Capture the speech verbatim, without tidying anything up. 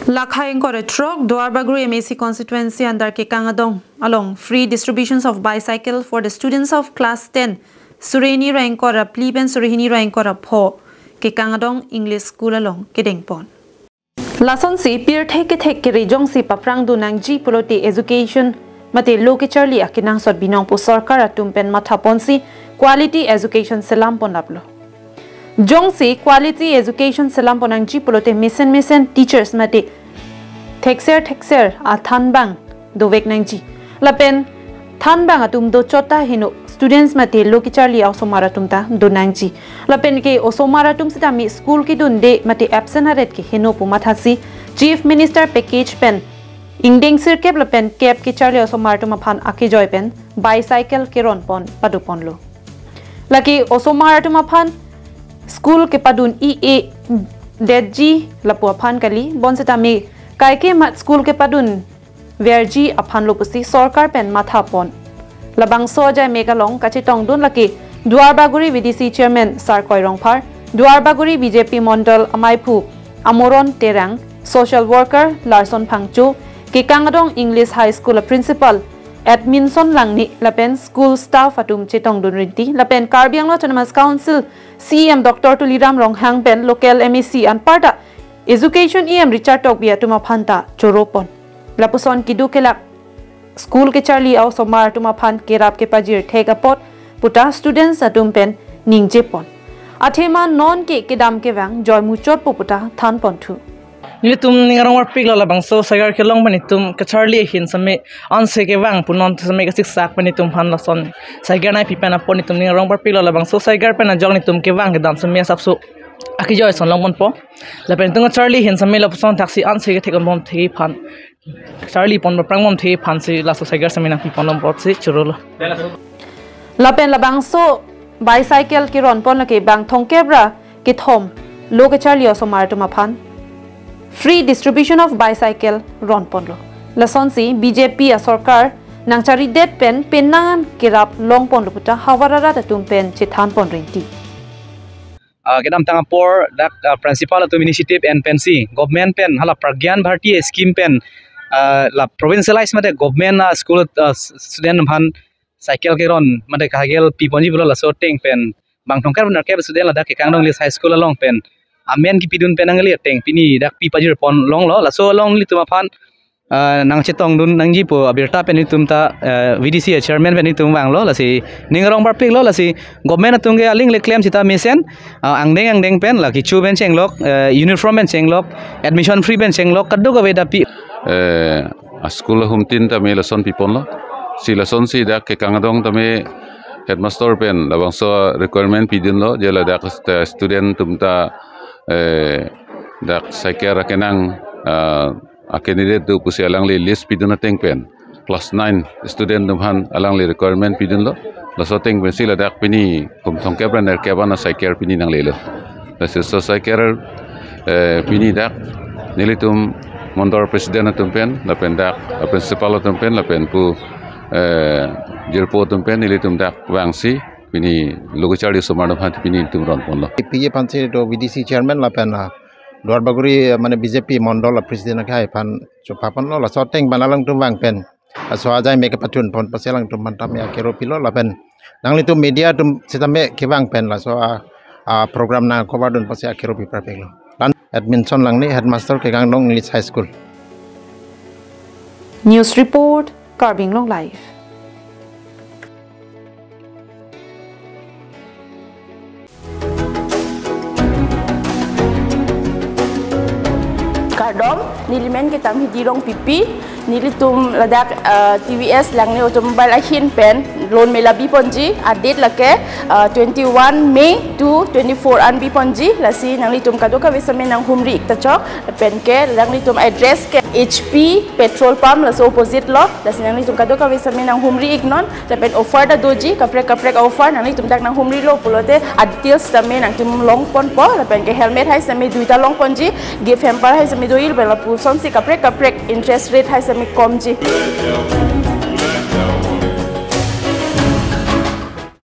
Lakhai ingkoi ra throk, Duarbagori M A C constituency under Kekang Adong along free distributions of bicycle for the students of class ten, suri hini ra ingkoi ra phli pen suri hini ra ingkoi ra pho, Kekang Adong English School along kedengpon. Lasonsi pirthe kethek kere jongsi paprangdun nangji pulote education mate lo kecharli akenangsot binong pu sorkar atum pen mathaponsi quality education selampon laplo. Jongsi quality education selampon nangji pulote mesen mesen teachers mate thekser thekser athanbang dovek nangji. Lapen thanbang atum dochot ta heno students mate lo kecharli a-osomar atum ta do nangji. Lapen ke osomar atum sitame school kedunde mate absent aret ke heno pu mathasi Chief Minister package pen ingdeng sirkep lapen kep kecharli osomar atum aphan akejoi pen bicycle keronpon padoponlo. Lake osomar atum aphan school kepadun i-e detji lapu aphan kali, bonsitame kaike mat school kepadun verji aphan lo pusi sorkar pen mathapon. Labangso ajai mek along kachetongdun lake Duarbagori V D C Chairman Sarkoi Rongphar, Duarbagori B J P Mondol amaiphu Amoron Terang, social worker Larson Phangcho, Kekang Adong English High School a Principal Edminson Langne lapen school staff atum chetongdun rinti, lapen Karbi Anglong Autonomous Council C E M Doctor Tuliram Ronghang pen local M A C anparta Education E M Richard Tokbi atum aphan ta choropon. Lapuson keduk kelak school kecharli a-osomar atum aphan kerap kepajir thek apot puta students atum pen ningjepon. Athema non ke kedam kevang joi muchotpo puta thanponthu. Nelitum ning arong varpiklo, labangso cycle kelong pen itum kecharli ahin sitame anse kevang pu non sitame kasiksak pen itum aphan lason cycle nangpi pen apot itum ning arong varpiklo, labangso cycle pen ajok itum kevang kedam sitame asapso akejoi ason longponpo. Lapen itum kecharli ahin sitame lapuson thaksi anse kethek anbom thekji aphan, charlipon paprang bom thekji aphansi laso cycle sitame nangpipon longpo si chorolo. Lapen labangso bicycle keronpon lake bang thomkep ra kethom lo kecharli osomar atum aphan free distribution of bicycle ronponlo. Lasonsi B J P asorkar nangcharidet pen penang kerap longponlo puta havar arat atum pen chethanpon rinti. Ah, kedamtang apor dak, ah, principal atum initiative en pensi government pen hala Pragyan Bharati scheme pen, ah, la provincialize mate government, ah, school, ah, student aphan cycle keron mate kahagel piponji pulo, laso ateng pen bang thomkep ra nerkep student ladak Kekang Adong English High School along pen amen kepidun pen nangli ateng pini dak pipajirpon longlo. Laso along nelitum aphan, ah, nangchetongdun nangji pu abirta pen itum ta, ah, V D C a chairman pen itum vanglo, lasi ning arong varpiklo, lasi government atum ke aling le klem sita mesen, ah, angdeng angdeng pen la kecho pen chenglok, ah, uniform pen chenglok, admission free pen chenglok, kadokave ta pi. Eh, a school ahum tin tame lason piponlo. Si lasonsi dak Kekang Adong tame headmaster pen labangso requirement pidunlo, je ladak st-, student atum ta, eh, dak cycle akenang, ah, a candidate do pusi alangli list pidun ateng pen class nine student atum aphan alangli requirement pidunlo. Laso ateng pensi ladak pini kum thomkep ra nerkep an a cycle pini nanglelo. Lasi laso cycle, eh, pini dak nelitum mondol president atum pen lapen dak, eh, principal atum pen lapen pu, eh, jirpo atum pen nelitum dak vangsi pini lo kecharli osomar atum aphan pini itum ronponlo. P A aphansi do V D C chairman lapen, ah, Duarbagori, eh, mane B J P mondol a president akhai aphan chopaponlo, laso ateng pen alangtum vang pen laso ajai mek kepachunpon pusi alangtum aphan tame akero pilo lapen nanglitum media atum sitame kevang pen laso a, a program nang cover dun pusi akero pi parpiklo. Lan Edminson Langne, headmaster Kekang Adong English High School. News report, Karbi Anglong Live. Kardom, neli men ke Tamhidi Rongpipi, nelitum ladak, eh, T V S Langne Automobile ahin pen loan mela biponji, a date lake, eh, twenty-one May to twenty-four an biponji, lasi nanglitum kadokave sitame nanghumri ik ta chok, pen ke nanglitum address ke H P petrol pump laso opposite lo, lasi nanglitum kadokave sitame nanghumri iknon, lapen offer ta doji, kaprek kaprek offer, nanglitum dak nanghumrilo pulote a details sitame nangtum longponpo, lapen ke helmet hai sitame duita longponji, gift hamper hai sitame do-il, lapen lapusonsi kaprek kaprek interest rate hai sitame komji.